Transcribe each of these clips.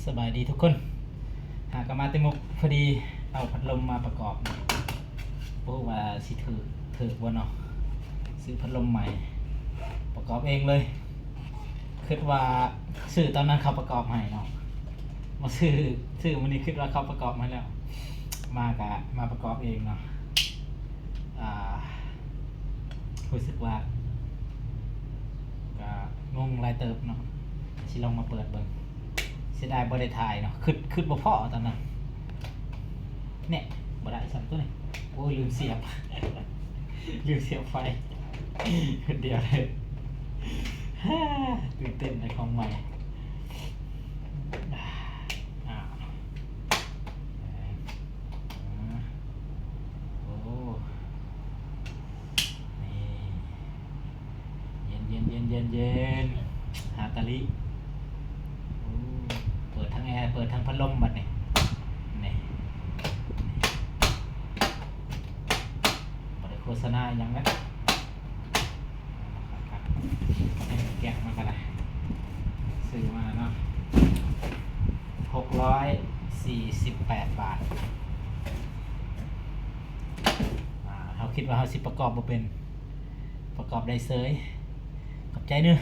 ສະບາຍດີທຸກຄົນ ຫາກະມາແຕ່ມຸກ ພໍດີເອົາພັດລົມມາປະກອບ ບໍ່ຮູ້ວ່າຊິຖືກ ຖືກບໍ່ເນາະ. ຊື້ພັດລົມໃໝ່ ປະກອບເອງເລີຍ. ຄິດວ່າຊື້ຕອນນັ້ນເຂົາປະກອບໃຫ້ເນາະ ມາຊື້ ຊື້ມື້ນີ້ຄິດວ່າເຂົາປະກອບໃຫ້ແລ້ວ ມາກະມາປະກອບເອງເນາະ. ອ່າ ຮູ້ສຶກວ່າກະງົງຫຼາຍເຕີບເນາະ ຊິລອງມາເປີດເບິ່ງ. ເສຍດາຍບໍ່ໄດ້ຖ່າຍເນາະ ຄຶດ ຄຶດບໍ່ພໍຕອນນັ້ນ. ແນ່ ບໍ່ໄດ້ຊ້ຳໂຕນີ້. ໂອ້ຍ ລືມສຽບ ລືມສຽບໄຟ ຄົນດຽວເລີຍ. ຕື່ນເຕັ້ນໃນຂອງໃໝ່. ໂອ້ ນີ້ ເຢັນໆໆໆໆ ຮາຕາລິ. ໂອ້ ເປີດທັງແອ ເປີດທັງພັດລົມບັດນີ້. ນີ້ ນີ້ ບໍ່ໄດ້ໂຄສະນາອີ່ຫຍັງນະ. ແກະມັນກະໄດ້ ຊື້ມາເນາະ ຫົກຮ້ອຍສີ່ສິບແປດບາດ. ອ່າ ເຮົາຄິດວ່າເຮົາຊິປະກອບບໍ່ເປັນ ປະກອບໄດ້ເສີຍ. ຂອບໃຈເດີ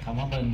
ເຂົ້າມາເບິ່ງ.